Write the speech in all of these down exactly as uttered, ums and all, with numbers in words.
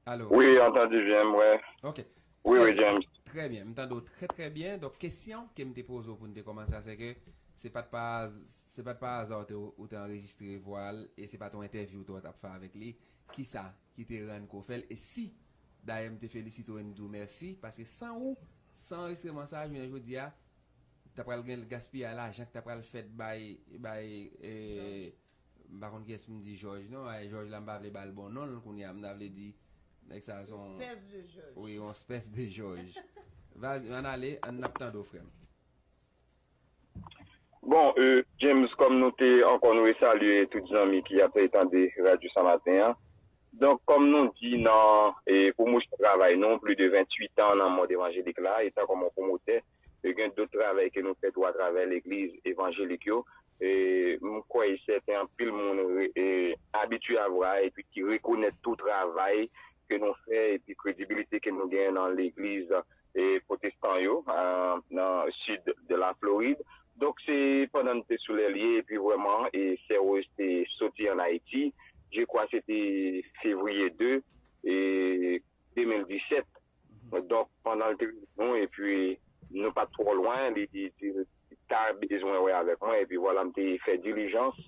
Alo. Wi, antandi byen, mwen. Ok. Wi, wi, James. Trè byen. M tande w trè, trè byen. Donk, kesyon ke m te poze w pou n te kòmanse a, se ke se pa t pa, se pa t pa aza w te, ou te anrejistre vwa l e se pa t yon entèvyou tou w t ap fè avèk li. Kisa ki te rann ke w fè l? E si, dayè, m te felisite w e m di w mèsi, paske san ou, san anrejistreman sa a, jounen jodi a, ta pral gen gaspiyay lajan ki ta pral fèt bay, bay, e, m pa konn kiyès m di Jòj non, ay Jòj la m pa vle ba l bon non l kounye a, m ta vle di nèg sa se yon Espèce de Jòj. Wi, yon espèce de Jòj. Vas-y, ann ale, ann ap tande w frè m. Bon, euh, James, kòm nou te ankò nou resalye tout zanmi ki ap tande radyo sa maten an. Donk, kòm nou di nan e, pwomosyon travay nou, plis de venntuit an nan mond evanjelik la, etan kòm yon pwomotè, e gen dòt travay ke nou fè tou atravè legliz evanjelik yo. E, m kwè e sèten anpil moun re- e, abitye a vwa epi ki rekonèt tou travay ke nou fè epi kredibilite ke nou genyen nan legliz e, pwotestan yo a, nan sid de la Florid. Donk se pandan n te sou lè l ye epi vrèman e sè Rose te soti ann Ayiti, je kwa se te fevriye de e, de mil disèt. Donk pandan l te rive nou epi nou pa t twò lwen, li di, di ta bezwen wè avèk mwen epi vwala m te fè dilijans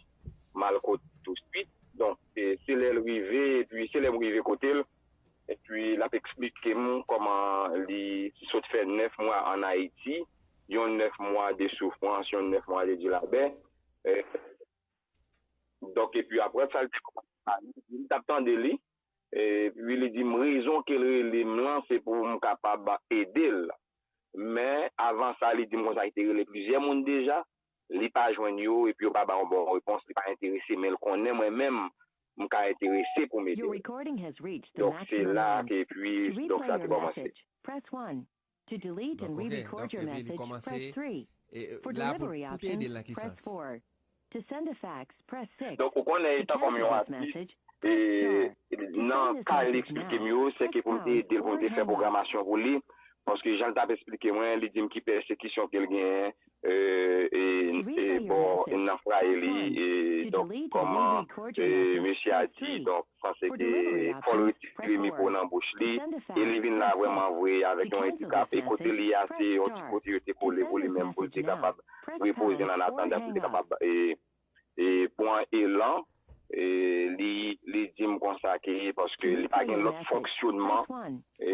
m al kote l touswit. Donk se se lè l rive epi se lè m rive kote l epi l ap eksplike m kòman li sot fè nèf mwa ann Ayiti, yon nèf mwa de soufrans, yon nèf mwa de dilabè. Donk epi apre sa l te kòmanse pale, m t ap tande li epi li di m rezon ke l rele m lan se pou m kapab ede l. Men avan sa li di m konsa li te rele plizyè moun deja, li pa jwenn yo epi yo pa ba yon bon repons, li pa enterese men l konnen mwen menm m ka enterese pou m ede l. Donk se la ke epi donk sa te kòmanse. Donk ok, donk epi li kòmanse e, la pou, pou te ede l nan ki sans? Donk ou konnen etan kòm yon atis e, nan ka li eksplike m yo se ke pou m te ede l pou m te fè pwogramasyon pou li. Paske jan l t ap eksplike mwen, li di m ki pèsekisyon ke l genyen e, e, e bò nan fwaye li e, donk kòman e, mesye a di donk sanse ke fò l retire mikwo nan bouch li e li vin la vrèman vre avèk yon andikap e kote li ye a se yon ti kote yo te kole pou li menm pou l te kapab repoze l annatandan pou l te kapab e, e pran elan e, li, li di m konsa ke paske li pa gen lòt fonksyonman e,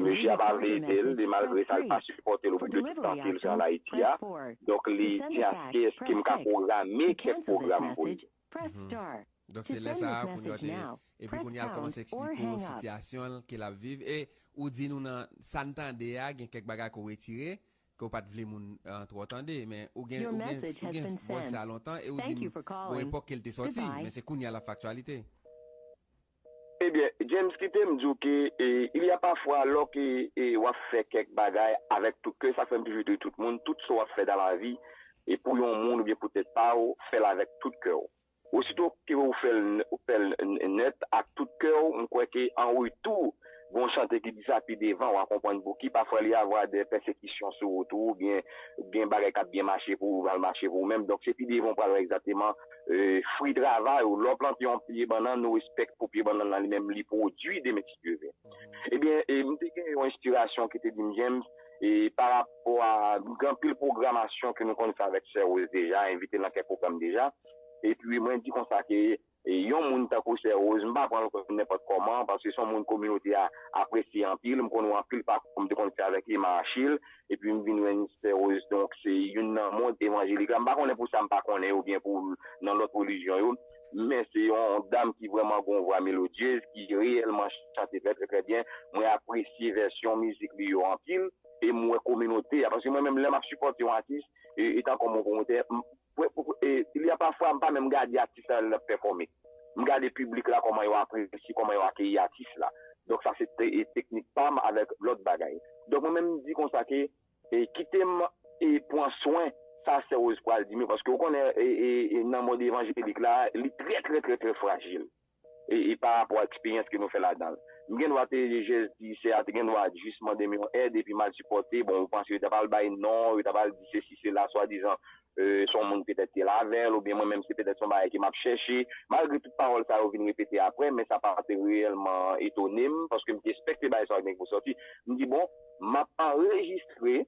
mesye a pa vle ede l e malgre sa l pa sipòte l oubyen de tout sante l sou ann Ayiti a. Donk li di aske èske m ka pwograme kèk pwogram pou li. Donk se lè sa a kounye a te epi kounye a l kòmanse eksplike w sitiyasyon l ke l ap viv e ou di nou nan sa n tande a gen kèk bagay ke w retire ke w pa t vle moun an twò tande men ou gen ou gen ou gen vwè sa lontan e ou di m gon epòk ke l te sòti men se kounye a l ap fè aktyalite. Ebyen, James, kite m di w ke e, il y a parfois lòske e, w ap fè kèk bagay avèk tout kè, sa fè m toujou di tout moun, tout sa w ap fè dans la vie, e pou yon moun oubyen pou tèt pa w, fè l avèk tout kè w. Osito ke w fè l, w fè l nèt ak tout kè w, m kwè ke an retou, gon chante ki di sa pi devan, w a konprann pouki, pafwa li avwa de pèsekisyon sou wout ou, oubyen gen bagay k ap byen mache pou ou, mal mache pou ou menm. Donk se pi devan w pral wè egzakteman e, fwi travay ou. Lè w plante yon pye bannann, ou espè ke pou pye bannann lan li menm li pwodui demen si Dye vle. Ebyen, e, m te gen yon enspirasyon ki te di m, James, e, pa rapò a gen anpil pwogramasyon ke nou konn fè avèk Sè Rose deja, envite l nan kèk pwogram deja. Epi mwen di konsa ke e, yon moun tankou Sè Rose, m pa pran l kòm nenpòt kòman, paske se yon moun kominote a apresye anpil. M konnen anpil pakou m te konn fè avèk Emma Achille, epi m vin jwenn Sè Rose, donk se youn nan mond evanjelik la. M pa konnen pou sa m pa konnen oubyen pou nan lòt relijyon yo, men se yon dam ki vrèman gen yon vwa melodyez, ki reyèlman chante trè, trè, trè byen. Mwen apresye vèsyon mizik li yo anpil, e m wè kominote a, paske mwen menm lè m ap sipòte yon atis, e, etan kòm yon pwomotè, m, Pou, pou, e, li a pafwa m pa menm gade atis la lè l ap pèfòme. M gade piblik la kòman yo apresye, kòman yo akeyi atis la. Donk sa se te, e, teknik pa m avèk lòt bagay. Donk mwen menm m di konsa ke e, kite m e, pran swen sa Sè Rose pral di m yo, paske ou konnen e, e, e, nan mond evanjelik la, li trè, trè, trè, trè frajil e, e pa rapò a eksperyans ke nou fè ladan l. M gen dwa te, Jezi, sè a te gen dwa jis mande m yon èd, epi m al sipòte. Bon, ou panse yo ta pral bay non, yo ta pral di sesi, sela, swadizan, e, se yon moun petèt ki te la avè l, oubyen mwen menm se petèt se yon bagay ke m ap chèche. Malgre tout pawòl sa yo vin repete apre, men sa pa te reyèlman etone m, paske m te ekspekte bagay sa yo gen pou sòti. M di, bon, m ap anrejistre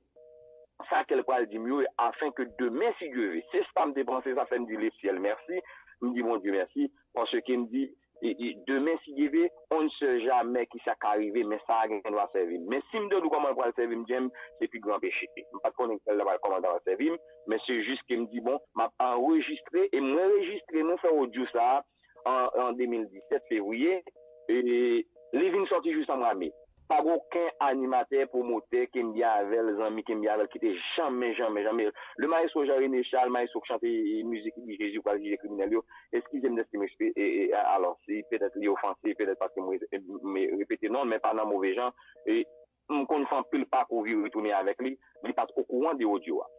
sa ke l pral di m yo, afin ke demen, si Dye ve. Se sa m te panse, sa fè m di le syèl mèsi, m di Bondye mèsi, paske m di, e, e, demen, si Dye ve, on ne sait jamais ki sa ka rive, men sa a gen dwa sèvi m. Men si m te di w kòman l pral sèvi m, James, se pi gran peche. M pa t konnen kòman l pral sèvi m, men se jis ke m di, bon, m ap anrejistre, e m anrejistre, nou fè odyo sa a, an, an de mil disèt, fevriye, e li vin sòti jis an mwa me. Pa gen okenn animatè, pwomotè ke m gen avè l, zanmi ke m gen avè l, ki te janmen, janmen, janmen. Le maestro Jean René Charles, maestro k chante, e, mizik li di Jezi pral jije kriminèl yo, eskize m dèske m ekspe-, e, e, a-, alò, si petèt li ofanse, petèt paske m re-, m repete non l, men pa nan move jan. E m konn fè anpil pakou vire tounen avèk li, li pa t okouran de odyo a.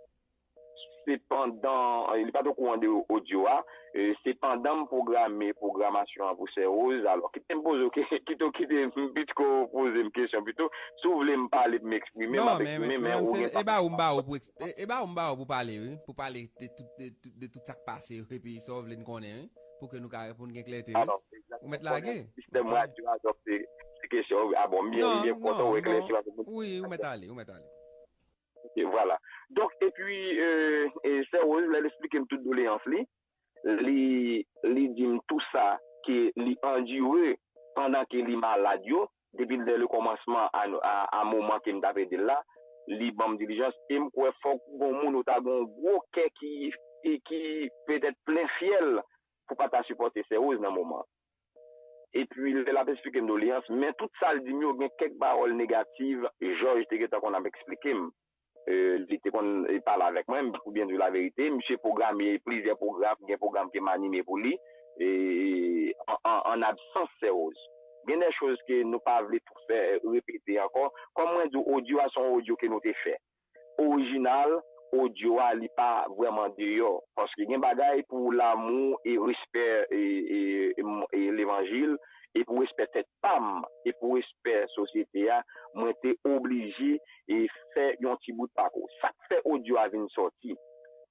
Sepandan, li pa t okouran de odyo a. E, sepandan m pwograme pwogramasyon an pou Sè Rose, alò, kite m poze w ke-, kite, kite m pitko poze m kesyon pito. Si w vle m pale pou m eksprime m, m ap eksprime, men ou gen sa. E ba ou m ba ou pou, e, e ba ou m ba ou pou pale, wi. Pou pale de tout, de tout, de tout sa k pase, wi. Epi sa w vle n konnen, wi. Pou ke nou ka, pou n gen klète, wi. Ou mèt lage. Sistèm radyo a, donk, se, se kesyon, a bon, m byen, m byen kontan w eklèsi. Wi, ou mèt ale, ou mèt ale. Ok, vwala. Donk, epi, e, e, Sè Rose, lè l esplike m tout doleyans li, li, li di m tou sa ke li andire pandan ke li malad yo, depi lè le kòmansman a, a, a moman ke m t ap ede l la, li ban m dilijans, e m kwè fòk gon moun ou ta gon gwo kè ki, ki, ki petèt plen fyèl pou pa ta sipòte Sè Rose nan moman. Epi, lè l ap esplike m doleyans, men tout sa l di m yo, gen kèk pawòl negatif, Jòj te gentan konn ap eksplike m. E, li te konn, e, pale avèk mwen, pou byen di w laverite, misye pwograme plizyè pwogram, gen pwogram ke m anime pou li, e, an, an, an absans Sè Rose. Gen de choz ke nou pa vle tou fè repete ankò. Kòm mwen di w, odyo a se yon odyo ke nou te fè. Orijinal, odyo a, li pa vrèman deyò. Paske gen bagay pou lanmou e respè e, e, e, e levanjil, e pou respè tèt pa m, e pou respè sosyete a, mwen te oblije e fè yon ti bout pakou. Sa k fè odyo a vin sòti?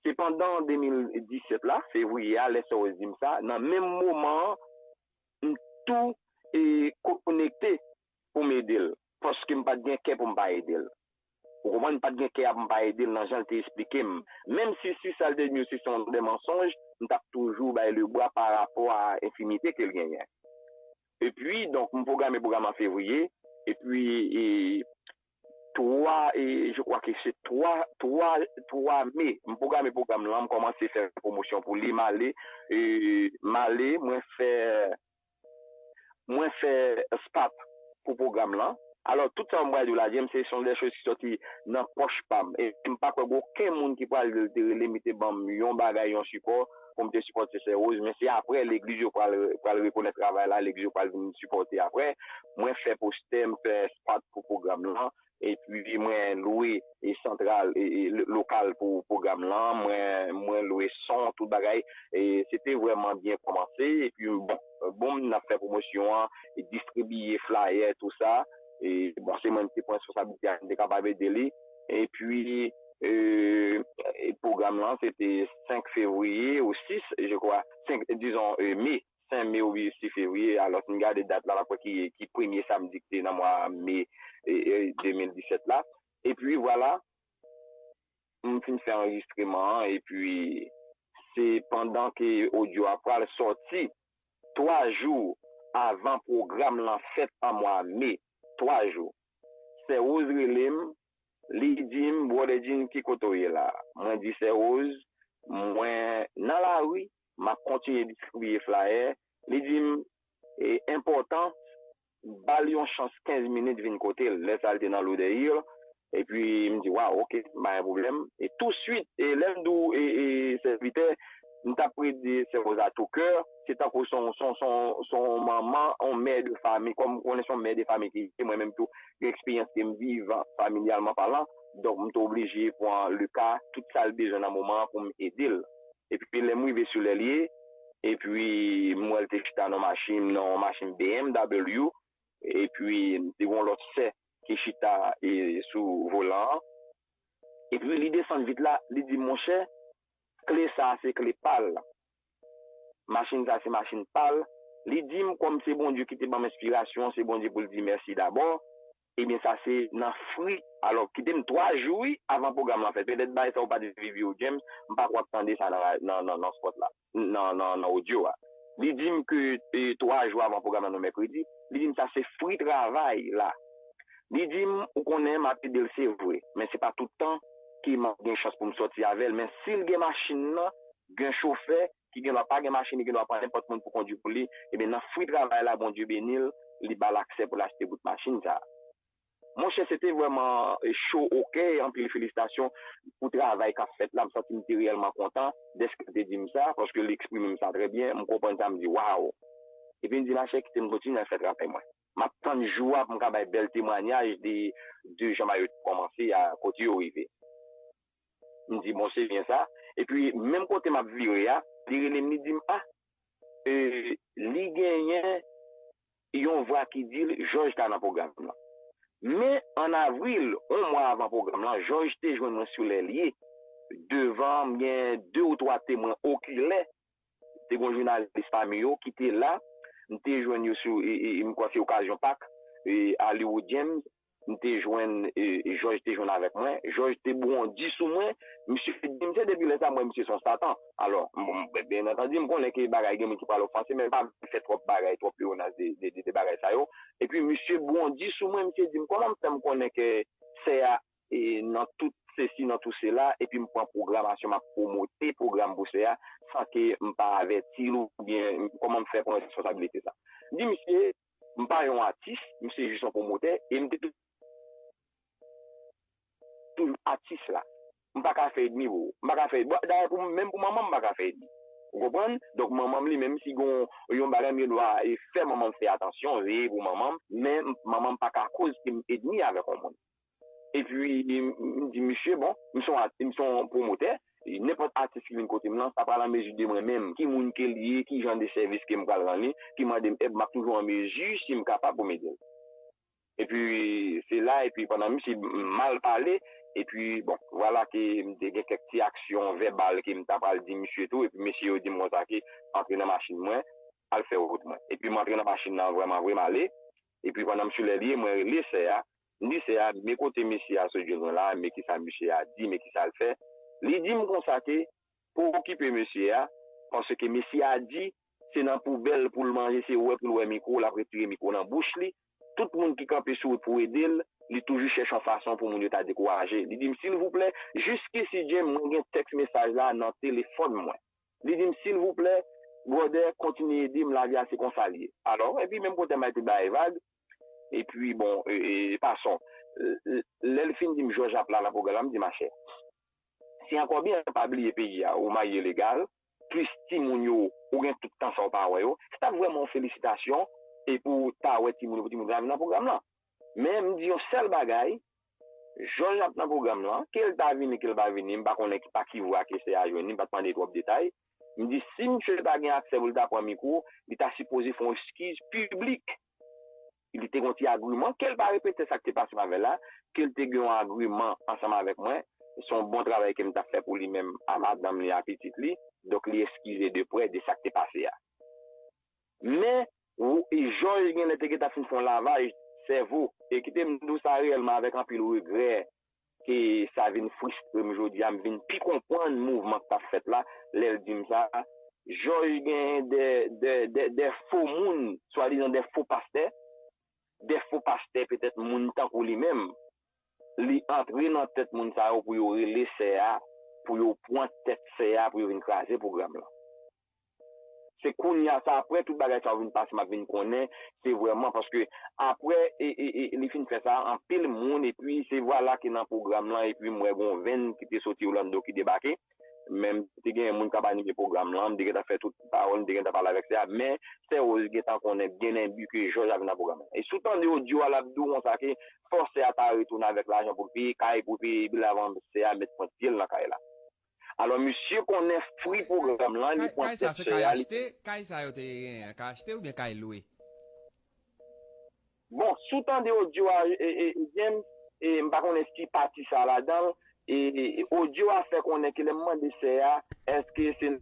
Se pandan de mil disèt la, fevriye a, lè Sè Rose di m sa, nan menm moman an, m tou, e, konekte pou m ede l. Paske m pa t gen kè pou m pa ede l. Ou konprann? M pa t gen kè a pou m pa ede l nan jan l te esplike m. Menm si, si sa l te di m yo se, se yon de mansonj, m t ap toujou bay lebra pa rapò a enfimite ke l genyen. Epi, donk, m pwograme pwogram an fevriye, epi, e, twa, e, je crois que se twa, twa, twa me, m pwograme pwogram lan, m kòmanse fè pwomosyon pou li, m ale, e, m ale, mwen fè, mwen fè spot pou pwogram lan. Alò, tout sa m pral di w la, James, se, se yon de choz ki sòti nan pòch pa m. E m pa kwè gen okenn moun ki pral di l te rele m, li te ban m yon bagay, yon sipò, pou m te sipòte Sè Rose, men se apre legliz yo pral, pral rekonèt travay la, legliz yo pral vin sipòte apre. Mwen fè postè, m fè spot pou pwogram lan, epi mwen lwe e santral, e, e lo-, lokal pou pwogram lan, mwen, mwen lwe son, tout bagay, e se te vrèman byen kòmanse, epi bon, bon, n ap fè pwomosyon an, e distribiye flyer, tou sa, e bon, se mwen ki te pran responsablite a, m te kapab ede li, epi, e, e pwogram lan, se te senk fevriye ou sis, je crois, senk, dizon, e, me, senk me oubyen sis fevriye, alò, si n gade dat la, n ap wè ki, ki premye samdi ki te nan mwa me, e, e, de mil disèt la. Epi, vwala, m fin fè anrejistreman an, epi se pandan ke odyo a pral sòti, twa jou avan pwogram lan fèt an mwa me, twa jou. Sè Rose rele m, li di m, Brother Jean, ki kote w ye la? Mwen di, Sè Rose, mwen nan lari, m ap kontinye distribiye flyer. Li di m, e, enpòtan, ba l yon chans kenz minit vin kote l. Lè sa a, l te nan Louderhill. Epi, m di, waw, oke, pa gen pwoblèm. E touswit, e lè m di w, e, e, sèvitè, m t ap plede Sè Rose a tou kè, se tankou se yon, se yon, se yon, se yon manman, yon mè de fami, kòm ou konnen se yon mè de fami ki ye, mwen menm tou, gen eksperyans ke m viv familyalman palan, donk m te oblije pran le ka, tout sa l bezwen nan moman an pou m ede l. Epi lè m rive sou lè l ye, epi m wè l te chita nan machin, nan yon machin B M W, epi te gen yon lòt sè ki chita e, sou volan an. Epi li desann vit la, li di, monchè, kle sa a se kle pa l. Machin sa a se machin pa l. Li di m, kòm se Bondye ki te ban m enspirasyon, se Bondye pou l di mèsi dabò. Ebyen, sa se nan fri. Alò, kite m twa jou, wi, avan pwogram lan fèt. Petèt bagay sa ou pa t viv yo, James, m pa kwè w ap tande sa nan, nan, nan, nan spòt la, nan, nan, nan odyo a. Li di m ke e, twa jou avan pwogram lan, nan mèkredi, li di m sa se fri travay la. Li di m, ou konnen, m ap ede l, se vre, men se pa tout tan ke m ap gen chans pou m sòti avè l. Men si l gen machin nan, gen chofè ki gen dwa pa gen machin, li gen dwa pran nenpòt moun pou kondui pou li, ebyen, nan fri travay la, Bondye beni l, li ba l aksè pou l achte bout machin sa a. Monchè, se te vrèman e, cho okè, anpil felisitasyon pou travay k ap fèt la. M santi m te reyèlman kontan dèske l te di m sa, paske l eksprime m sa trè byen. M konprann sa, m di, waw! Epi m di, machè, kite m kontinye al fè travay mwen. M ap tann jou a pou m ka bay bèl temwanyaj de, de jan bagay yo te kòmanse a, kote yo rive. M di, bon, se byen sa. Epi, menm kote m ap vire a, li rele m, li di m, a, e, li genyen yon vwa ki di l, Jòj ka nan pwogram lan. Men, an avril, yon mwa avan pwogram lan, Jòj te jwenn mwen sou lè l ye. Devan, m gen de ou twa temwen okilè. Te gen jounalis pami yo ki te la. M te jwenn yo sou, e, e, e, m kwè se okazyon Pak, e, Hollywood James, m te jwenn, e, e, Jòj te jwenn avèk mwen. Jòj te bondi sou mwen. Misye di m, se depi lè sa, m wè misye se yon satan. Alò, m, m, byen antandi, m konnen ke bagay gen moun ki pral ofanse, men m pa vle fè twòp bagay, twòp pleonaj de, de, de, de bagay sa yo. Epi, misye bondi sou mwen, misye di m, kòman m fè m konnen ke sè a e, nan tout sesi, nan tout sela, epi m pran pwogramasyon, m ap pwomote pwogram pou sè a, san ke m pa avèti l oubyen kòman m fè pran responsabilite sa. M di misye, m pa yon atis, m se jis yon pwomotè, e m te tou-, toujou atis la. M pa ka fè edmi pou ou. M pa ka fè, bon, dayè, pou, menm pou manman m, m pa ka fè edmi. Ou konprann? Donk, manman m li menm, si gon yon bagay, m gen dwa e fè manman m fè atansyon, veye pou manman m, men m, manman m pa ka koz ke m edmi avèk yon moun. Epi, m, m di misye, bon, m se yon at-, m se yon pwomotè, e nenpòt atis ki vin kote m lan, sa pral an mezi de mwen menm, ki moun ke l ye, ki jan de sèvis ke m pral rann li, ki mande m èd, m ap toujou an mezi, si m kapab, pou m ede l. Epi, se la, epi pandan misye mal pale, epi, bon, vwala ke m te gen kèk ti aksyon vèbal ke m ta pral di misye tou, epi mesye yo di m konsa ke antre nan machin mwen, al fè wout mwen. Epi m antre nan machin nan vrèman vre, m ale, epi pandan m sou lè l ye, mwen rele sè a, m di sè a, men kote mesye a sot jwenn mwen la, men kisa mesye a di, men kisa l fè. Li di m konsa ke pa okipe mesye a, paske mesye a di se nan poubèl pou l manje, se wè pou l wè mikwo, l ap retire mikwo nan bouch li. Tout moun ki kanpe sou wout pou ede l, li toujou chèche yon fason pou moun yo ta dekouraje. Li di m, silvouplè, jiskisi James, mwen gen tèks mesaj la nan telefòn mwen. Li di m, silvouplè, brother, kontinye ede m, lavi a se konsa l ye. Alò, epi menm kote m bay tout bagay vag, epi bon, e, e, pason, l-, l-, lè l fin di m Jòj ap la nan pwogram la, m di, machè, se ankò byen, pa bliye peyi a, ou marye legal, plis timoun yo, ou gen tout tan sa ou pa wè yo, se t ap vrèman yon felisitasyon, e pou w ta wè timoun yo, pou timoun yo ta vin nan pwogram lan. Men m di yon sèl bagay, Jòj ap nan pwogram lan, ke l ta vini, ke l pa vini, m pa konnen ki, pa ki vwa ke sè a jwenn li, m pa t mande twòp detay. M di, si misye ta gen aksè pou l ta pran mikwo, li ta sipoze fè yon eskiz piblik. Li te gen yon ti agriman, ke l pa repete sa k te pase m avè l la, ke l te gen yon agriman ansanm avèk mwen, se yon bon travay ke m t ap fè pou li menm, a madanm li, a pitit li, donk li eskize de prè de sa k te pase a. Men, ou, e Jòj genlè te gentan fin fè yon lavaj sèvo, e kite m di w sa reyèlman avèk anpil regrè, ke sa vin fristre m jodi a, m vin pi konprann mouvman k t ap fèt la, lè l di m sa, Jòj genyen de, de, de, de fo moun, swadizan de fo pastè, de fo pastè, petèt moun tankou li menm, li antre nan tèt moun sa yo pou yo rele sè a, pou yo pran tèt sè a, pou yo vin kraze pwogram lan. Se kounye a sa, apre tout bagay sa yo vin pase, m ap vin konnen, se vrèman paske apre e, e, e, li fin fè sa, anpil moun, epi se vwala ke nan pwogram lan, epi m wè gon venn ki te soti Orlando ki debake. Men m te gen moun k ap anime pwogram lan, m te gentan fè tout pawòl, m te gentan pale avèk sè a, men sè Rose gentan konnen byen enbi ke Jòj ap vin nan pwogram lan. E si w tande odyo a, l ap di w konsa ke fò sè a ta retounen avèk lajan pou l peye kay, pou l peye bil avan sè a mèt pwent pye l nan kay la. Alò, misye konnen fri pwogram lan, li pran tèt sè a, li... Kay sa yo te genyen an, ka achte oubyen kay lwe? si w tande odyo a, e, e, e, James, e, m pa konnen si pati sa ladan l, e, e, odyo a fè konnen ke lè m mande sè a, èske se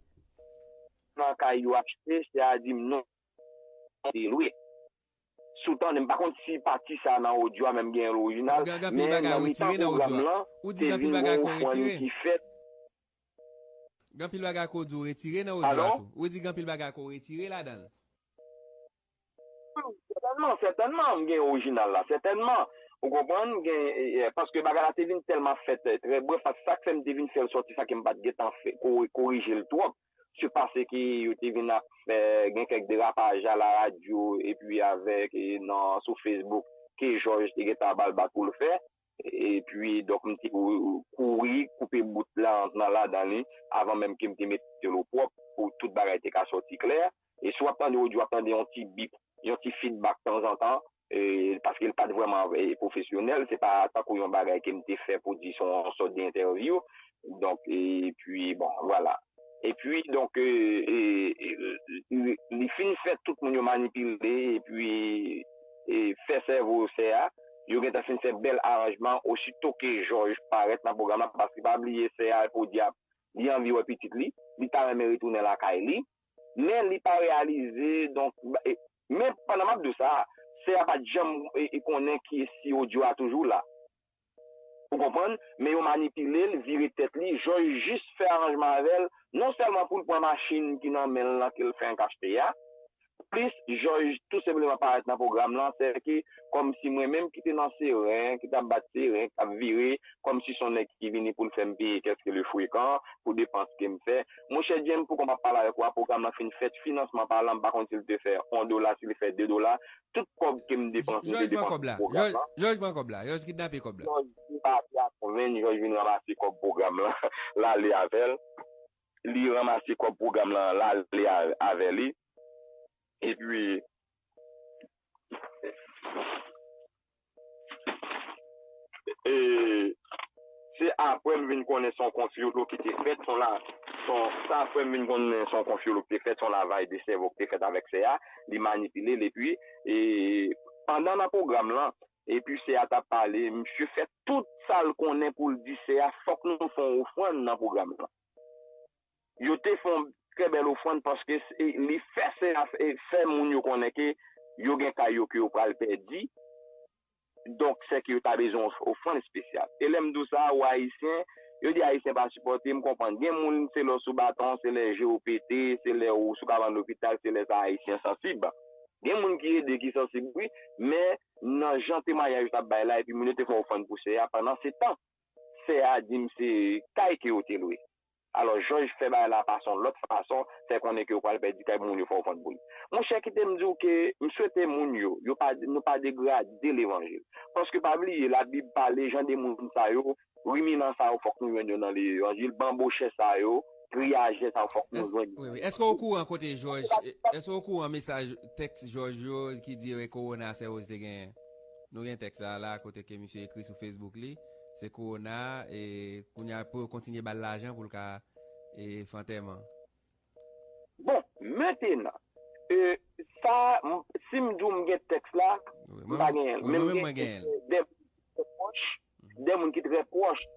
nan kay yo achte, sè a di m non, se lwe. Si w tande, m pa konn si pati sa nan odyo a menm gen l orijinal, men nan mitan pwogram lan, te vin gen yon ofrann ki fèt. Gen anpil bagay ke w di w retire nan odyo a tou. Ou di gen anpil bagay ke w retire ladan l. Sètènman, sètènman, m gen orijinal la, sètènman. Ou konprann? Gen, e, e, paske bagay la te vin tèlman fèt, e, trè brèf, sa k fè m te vin fè l sòti, sa ke m pa t gentan fè, ko-, korije l twòp. Se pase ke yo te vin ap fè, gen kèk derapaj a la radyo, epi avèk, e, nan, sou Facebook, ke Jòj te gentan ba l bat pou l fè. Epi, donk, m te kouri, koupe bout la, nan ladan li, avan menm ke m te mete l opwòp, pou tout bagay te ka sòti klè. E si w ap tande odyo, w ap tande yon ti bip, yon ti feedback tanzantan, e, paske l pa t vrèman, e, pwofesyonèl, se pa tankou yon bagay ke m te fè pou di se yon sòt de entèvyou. Donk, epi, bon, vwala. Epi, donk, e, e, e, li, li fin fè tout moun yo manipile, epi, e, fè sèvo sè a, yo gentan fin fè bèl aranjman, osito ke Jòj parèt nan pwogram lan, paske pa bliye sè a, podyab, li anvi wè pitit li, li ta renmen retounen lakay li, men li pa reyalize, donk, e, men pandan m ap di w sa, sè a pa t janm, e, e, konnen ki si odyo a toujou la. Ou konprann? Men yo manipile l, vire tèt li, Jòj jis fè aranjman avè l, non sèlman pou l pran machin ki nan men l lan ke l fenk achte a, plis Jòj tou senpleman parèt nan pwogram lan, sèke kòmsi mwen menm ki te nan seren, ki t ap bat seren, k ap vire, kòmsi se yon nèg ki vini pou l fè m peye kèske le frekan, pou depans ke m fè. Monchè James, pou kòman m ap pale avèk ou a, pwogram lan fin fèt, finansman palan, m pa konn si l te fè yon dola, si l fè de dola, tout kòb ke m depanse, m te depanse pou pwogram lan. Jòj pran kòb la. Jòj kidnape kòb la. Jòj vin pati a konvenn, Jòj vin ranmase kòb pwogram lan, l ale avè l. Li ranmase kòb pwogram lan, l ale a, avè li. Epi, e, se apre m vin konnen se yon konfyolo ki te fèt, se yon la, se yon, se apre m vin konnen se yon konfyolo ki te fèt, se yon lavaj de sèvo ki te fèt avèk sè a, li manipile l, epi, e, pandan nan pwogram lan, epi sè a t ap pale, misye fè tout sa l konnen pou l di sè a, fòk nou fè yon ofrann nan pwogram lan. Yo te fè yon trè bèl ofrann paske se, li fè sè a, e, fè moun yo konnen ke yo gen kay yo ke yo pral pèdi. Donk, sèke yo ta bezwen yon ofrann espesyal. E lè m di w sa, ou Ayisyen, yo di Ayisyen pa sipòte, m konprann. Gen moun, se lè w sou baton, se lè je w pete, se lè w sou kabann lopital, se lè sa Ayisyen sansib. Gen moun ki ede, ki sansib, wi, men nan jan temwayaj yo t ap bay la, epi moun yo te fè ofrann pou sè a, pandan se tan, sè a di m se kay ke yo te lwe. Alò, Jòj fè bagay la pase yon lòt fason, fè konnen ke yo pral pèdi kay moun yo fè ofrann pou li. Monchè, kite m di w ke m swete moun yo, yo pa, nou pa degrade levanjil. Paske pa bliye, Labib pale, jan de moun sa yo, riminan sa yo, fòk nou jwenn yo nan levanjil, banbochè sa yo, griyajè sa yo, fòk nou jwenn yo. Wi, wi. Èske w okouran kote Jòj, èske w okouran mesaj, tèks Jòj yo ki di, e, kowona sèvoz te genyen? Nou gen tèks sa la, kote ke misye ekri sou Facebook li. Se kowona, e kounye a pou yo kontinye ba l lajan pou l ka, e, fè antèman. Bon, mentenan, e, sa, m, si m di w m gen tèks la, m pa genyen l. Men m gen de moun ki trè pwòch, de moun ki trè pwòch,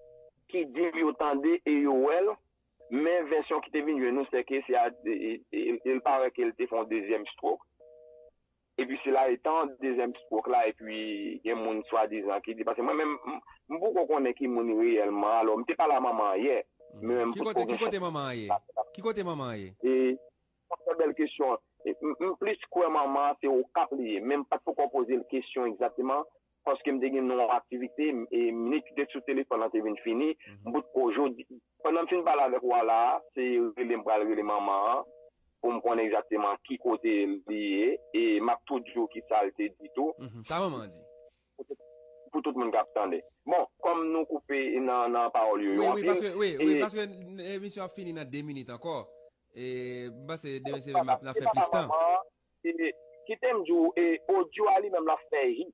ki di m yo tande e yo wè l, men vèsyon ki te vin jwenn nou, se ke se a, e, e, e, e l parèt ke l te fè yon dezyèm stroke. Epi se la etan dezyèm stroke la, epi gen moun swadizan ki di, paske mwen menm, m, m poko konnen ki moun reyèlman, alò, m te pale a manman an yè, men m poko gen chans. Ki kote manman an ye? Ki kote manman an ye? E, yon trè bèl kesyon. E, m, m plis kwè manman an se Okap li ye, men m pa t poko poze l kesyon egzakteman, paske m te gen yon aktivite, e, minit ki te sou telefòn lan te vin fini, m bout ko jodi, pandan m fin pale avèk ou a la a, se rele m pral rele manman an, pou m konnen egzakteman ki kote li ye, e m ap tou di w kisa l te di tou. Mhm. Sa manman an di? Pou tout, pou tout moun k ap tande. Bon, kòm nou koupe nan, nan pawòl yo, yo anpil. Wi, wi, paske, wi, wi, paske emisyon ap fini nan de minit ankò. E, m panse demen se ven n ap fè plis tan. E, kite m di w, e, odyo a li menm l ap fè hit.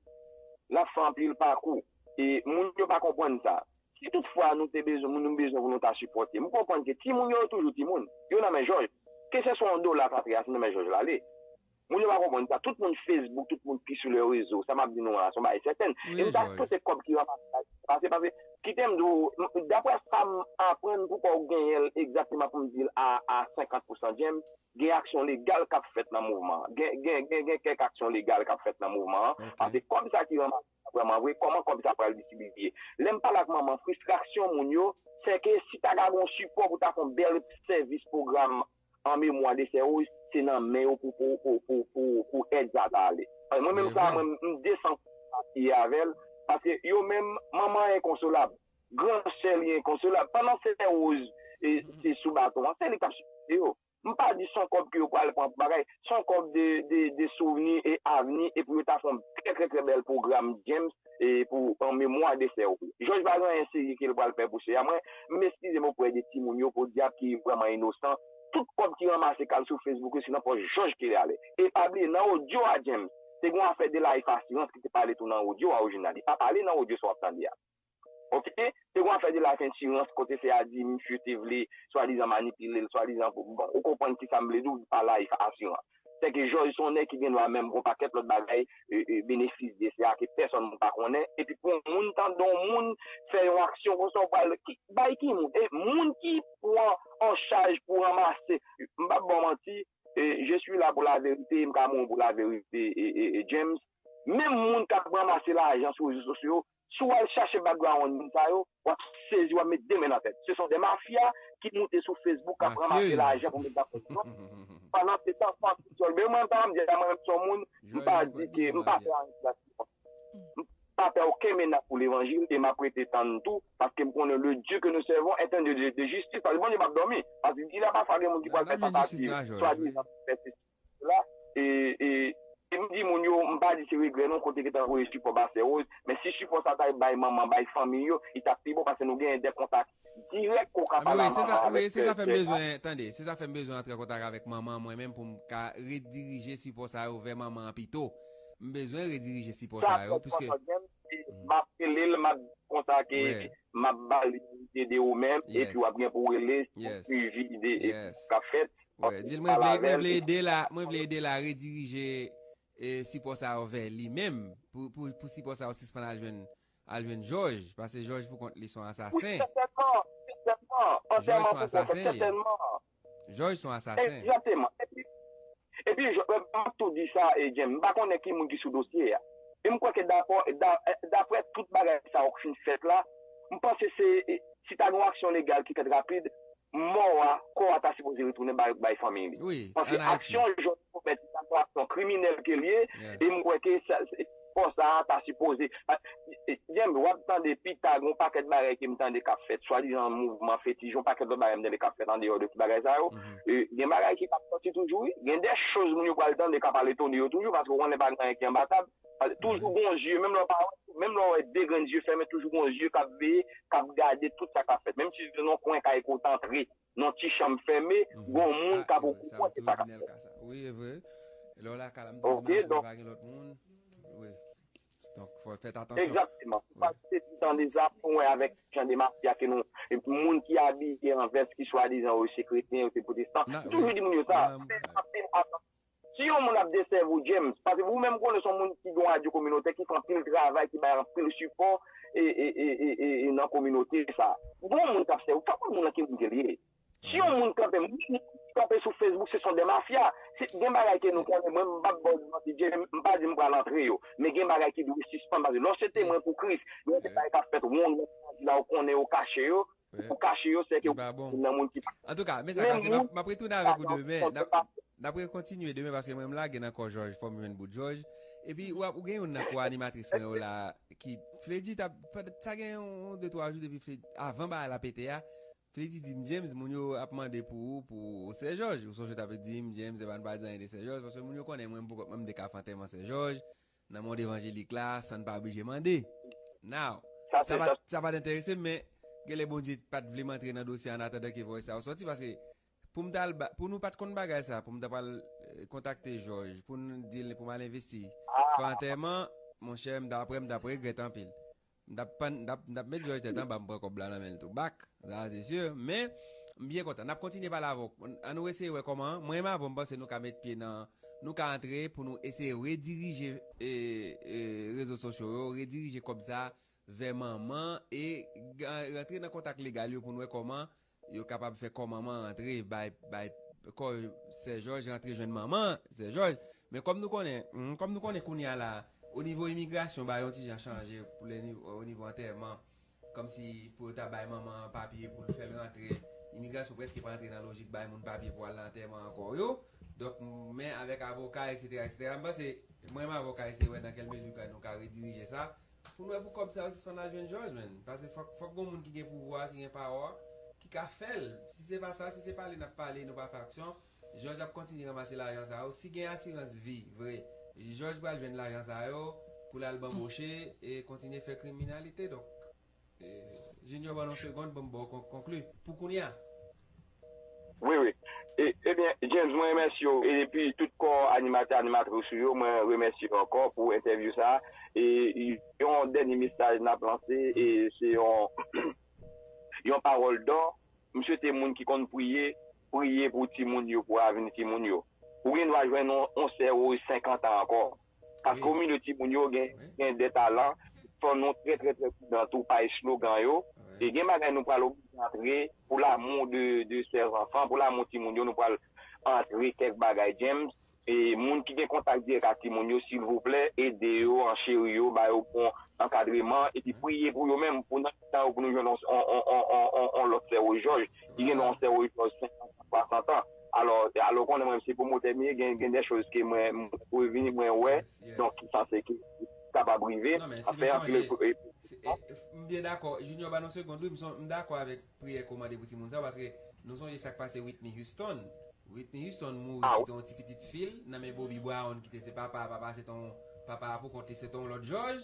L ap fè anpil pakou. E, moun yo pa konprann sa. Si tout fwa nou te bezwen, nou bezwen pou nou ta sipòte. M konprann ke timoun yo, yo toujou timoun. Yo nan men Jòj. Keseswa yon dola k antre a, se nan men Jòj l ale. Moun yo pa konprann sa. Tout moun Facebook, tout moun ki sou le rezo. Sa m ap di nou an la, se yon bagay sèten. E m ta swete kòb ki ranmase la pase, paske, kite m di w, m- daprè sa m aprann, pou kòb genyen l egzakteman pou m di l a, a senkant pousan, James, gen aksyon legal k ap fèt nan mouvman an. Gen, gen, gen, gen kèk aksyon legal k ap fèt nan mouvman an. Paske kòb sa ki ranmase la, vrèman vre, kòman kòb sa pral distribiye? Lè m pale ak manman, fristrasyon moun yo, se ke si ta gen yon sipò pou ta fè yon bèl sèvis pwogram an memwa de sè Rose, se nan men yo pou, pou, pou, pou, pou, pou èd sa ta ale. Mwen menm sa, mwen, m desann avè l, paske yo menm, manman enkonsolab, gran sè li enkonsolab. Pandan sè Rose, e, se sou baton an, se li k ap sipòte yo. M pa di se yon kòb ke yo pral pran pou bagay, se yon kòb de, de, de souvni e avni, e pou yo ta fè yon trè, trè, trè bèl pwogram, James, e pou an memwa de sè Rose. Jòj pa gen anyen serye ke l pral fè pou sè a. Mwen, m eskize m oprè de timoun yo, podyab ki vrèman inosan. Tout kòb ki ranmase k al sou Facebook yo, se nan pòch Jòj ke l ale. E pa bliye, nan odyo a, James, te gen yon afè de Life Assurance ki te pale tou nan odyo a orijinal. Li pa pale nan odyo sa w ap tande a. Oke? Te gen yon afè de Life Insurance kote sè a di misye te vle swadizan manipile l, swadizan, bon, ou konprann ki sa m vle di w pa Life Assurance. Se ke Jòj se yon nèg ki gen dwa menm gon pakèt lòt bagay, e, e, benefis de sè a ke pèsonn moun pa konnen. Epi pou yon moun tande yon moun fè yon aksyon konsa, ou pral, ki, bay ki moun? E moun ki pran an chaj pou ranmase, m p ap ba w manti, e, je suis là pour la vérité, m ka mouri pou la verite, e, e, e, James. Menm moun k ap ranmase lajan sou rezo sosyo yo, si w al chache background moun sa yo, w ap sezi, w ap met de men nan tèt. Se sont des mafias ki moute sou Facebook, k ap ranmase lajan pou met nan kont yo. Pandan se tan, fanm ki dyòl. Men mwen, pa m di a, mwen menm se yon moun, m pa di ke, m pa fè anyen sou la. M pa fè okenn menas pou levanjil, e m ap rete tann tou, paske m konnen le Dieu que nous servons est un Dieu de, de justice. Paske Bondye p ap dòmi. Paske il a pafwa gen moun ki pral fè tantativ, swadizan fè sesi, la, e, e, e m di moun yo, m pa di se regrè non, kote ki ta voye sipò ba sè Rose, men si sipò sa ta bay manman, bay fanmi yo, li t ap pi bon, paske nou genyen de kontak dirèk ke w ka pale a manman avèk, se sa fè m bezwen, tande, se sa fè m bezwen antre an kontak avèk manman mwen menm pou m ka redirije sipò sa yo vè manman an pito. M bezwen redirije sipò sa yo, piske m ap rele l, m ap konsa ke m ap ba l ide de ou menm, epi w ap gen pou w rele, swivi de, e, sa k ap fèt. Di l mwen vle, mwen vle ede la, mwen vle ede la redirije, e, sipò sa yo vè li menm, pou, pou, pou sipò sa yo sispann al jwenn, al jwenn Jòj, paske Jòj pou kont li se yon asasen. Wi, sètènman, sètènman, antèman pou kont, sètènman. Jòj se yon asasen. Egzakteman. Epi, epi, m ap tou di sa, e, James, m pa konnen ki moun ki sou dosye a. E m kwè ke dapò, da, daprè tout bagay sa yo k fin fèt la, m panse se, e, si ta gen yon aksyon legal ki fèt rapid, mò a, kò a ta sipoze retounen bay, bay fanmi li. Paske aksyon Jòj komèt la, se yon aksyon kriminèl ke l ye, e m kwè ke sa, se, kò sa a ta sipoze. James, w ap tande pita, gen yon pakèt bagay ke m tande k ap fèt, swadizan mouvman fetich, yon pakèt lòt bagay m tande k ap fèt andeyò de tout bagay sa yo. E, gen bagay ki p ap sòti toujou, wi. Gen de choz moun yo pral tande k ap al etone yo toujou, paske w konnen pa gen anyen ki anba tab. Toujou gon zye, menm lè w pa wè, menm lè w wè de grenn zye fèmen, toujou gon zye k ap veye, k ap gade tout sa k ap fèt. Menm si se nan yon kwen kay ke w t antre, nan ti chanm fèmen, gon moun k ap okouran de sa k ap fèt. Wi, e vre. Lè w lakay la, m tande mache pa gen lòt moun. Wi. Donk, fò w fè atansyon. Egzakteman. Ou pa kite ti tande sa pou wè avèk jan de mafya ke nou, moun ki abiye an vès, ki swadizan yo se kretyen, yo se pwotestan. M toujou di moun yo sa. Fè anpil atansyon. Si yon moun ap desèvi w, James, paske ou menm konnen se yon moun ki gen yon radyo kominotè, ki fè anpil travay, ki bay anpil sipò, e, e, e, e, e, e nan kominote sa. Gon moun k ap sèvi w, fòk moun nan ki moun ke l ye. Si yon moun kanpe, moun ki kanpe sou Facebook, se sont des mafias. Si gen bagay ke nou konnen, mwen, m p ap ba w manti, James, m pa di m pral antre yo. Men gen bagay ki dwe sispann, paske lè w se temwen pou Kris, gen de bagay k ap fèt wong nan lavi la, ou konnen yo kache yo, ou kache yo, se ke ou nan moun ki pa. Antouka, mesye, pase, m ap, m ap retounen avèk ou demen. N ap, n ap rekontinye demen, paske mwen, m lage nan kò Jòj, fò m jwenn bout Jòj. Epi, ou ap, ou gen youn nan ko-animatris mwen yo la, ki, Freddy, t ap, sa gen yon de twa jou depi Freddy, avan bagay la pete a, Freddy di m, James, moun yo ap mande pou ou, pou Sè Jòj. Ou sonje w t ap di m, James, epa n pa di anyen de Sè Jòj, paske moun yo konnen mwen, m poko, mwen, m te ka fè antèman Sè Jòj, nan mond evanjelik la, san n pa oblije mande. Now, sa pa t, sa pa t enterese m, men genlè Bondye pa t vle m antre nan dosye a an atandan ke voice sa yo sòti, paske pou m t al ba, pou nou pa t konn bagay sa, pou m ta pral, eh, kontakte Jòj, pou n di l pou m al envesti, fè antèman, monchè, m t ap, apre, m t ap regrèt anpil. M t ap pann, m t ap, m t ap met Jòj tèt anba, m pran kòb la nan men l tou bak. Sa, se si. Men, m byen kontan. N ap kontinye pale avè w. Ann nou eseye wè kòman. Mwen menm avè w, m panse nou ka met pye nan, nou ka antre pou nou eseye redirije e, e, rezo sosyo yo, redirije kòb sa vè manman e ga- rantre nan kontak legal yo pou nou wè kòman yo kapab fè kò manman rantre, bay, bay kò sè Jòj rantre jwenn manman sè Jòj. Men kòm nou konnen, mm, kòm nou konnen kounye a la, o nivo imigrasyon, bagay yon ti jan chanje pou le nivo, o nivo antèman. Kòmsi pou yo ta bay manman an papye pou l fè l rantre. Imigrasyon prèske pa antre nan lojik bay moun papye pou al nan antèman ankò yo. Donk, men avèk avoka, etsetera, etsetera, m panse, mwen menm avoka, eseye wè nan kèl mezi nou ka, nou ka redirije sa. Pou nou wè pou kòb sa yo sispann al jwenn Jòj, menn. Paske fòk, fòk gon moun ki gen pouvwa, ki gen pawa, ki ka fè l. Si se pa sa, si se pale n ap pale, nou pa fè aksyon, Jòj ap kontinye ranmase lajan sa yo. Si gen asirans vi, vre, Jòj pral jwenn lajan sa yo pou l al banboche e kontinye fè kriminalite. Donk, e, Junior, ban nou segonn, ban m ba w kon- konkli. Pou kounye a. Wi, wi. E, ebyen, James, mwen remèsye w. E epi tout kò animatè, animatris ou yo, mwen remèsye w ankò pou entèvyou sa a. E yon dènye mesaj n ap lanse, e se yon, yon pawòl dò. M swete moun ki konn priye, priye pou timoun yo, pou avni timoun yo. Ou gen dwa jwenn yon, yon sè woz senkant an ankò. Paske o milye timoun yo gen, gen de talan, fò nou trè, trè, trè pridan tou, pa eslogan yo. E gen bagay nou pral oblije antre pou lamou de, de sè zanfan, pou lamou timoun yo, nou pral antre kèk bagay, James. E moun ki gen kontak dirèk ak timoun yo, silvouplè, ede yo, ancheri yo, ba yo bon ankadreman, epi priye pou yo menm, pou nan tan yo, pou nou jwenn yon, yon, yon, yon, yon, yon lòt sè woz Jòj. Li gen yon sè woz Jòj senkant an, swasant an. Alò, alò konnen mwen se pwomotè m ye, gen, gen de choz ke mwen, m revini, mwen wè, donk ki sanse ke kapab rive, Non, men si nou sonje, si- e- e- m byen dakò, Junior, ba nou segonn, wi, m son- m dakò avèk priyè ke w mande pou timoun sa yo, paske nou sonje sa k pase Whitney Houston. Whitney Houston mouri, kite yon ti pitit fi l nan men Bobby Brown, ki te se papa a, papa se ton, papa a pou kont li se ton lòt Jòj.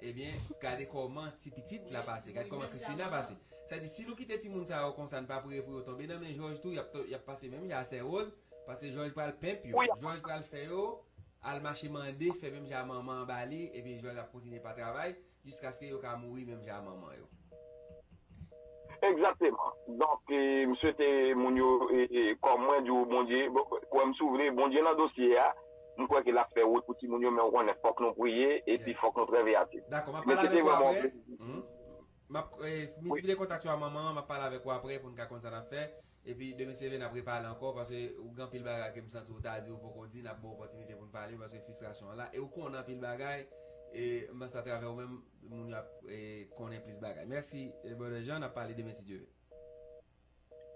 Ebyen, gade kòman ti pitit la pase, gade kòman Christina pase. Sa di, si nou kite timoun sa yo konsa, n pa priye pou yo tonbe nan men Jòj tou, y ap, to- y ap pase menm jan a sè Rose, paske Jòj pral pimp yo, Jòj pral fè yo al mache mande, fè menm jan a manman an ba li, epi Jòj ap kontinye pa travay, jiskaske yo ka mouri menm jan a manman yo. Egzakteman. Donk, e, m swete moun yo, e, e, kòm mwen di w, Bondye, bon, kwè m si w vle, Bondye nan dosye a, m kwè ke l ap fè wout pou timoun yo, men w konnen, fòk nou priye, epi fòk nou trè veyatif. Dakò, m ap pale avèk ou apre. M ap, e, miltipliye kontak yo a manman an, m ap pale avèk ou apre pou n ka konn sa n ap fè. Epi demen si Dye vle n ap repale ankò, paske ou gen anpil bagay ke m santi ou ta di ou poko di, n ap ba w opòtinite pou n pale, paske fristrasyon an la, e ou konnen anpil bagay, e m panse atravè ou menm, moun yo ap, e, konnen plis bagay. Mèsi, e, Brother Jean, n ap pale demen si Dye vle.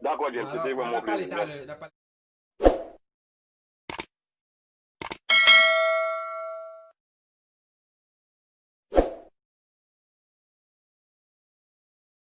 Dakò, James, se te vrèman yon plezi.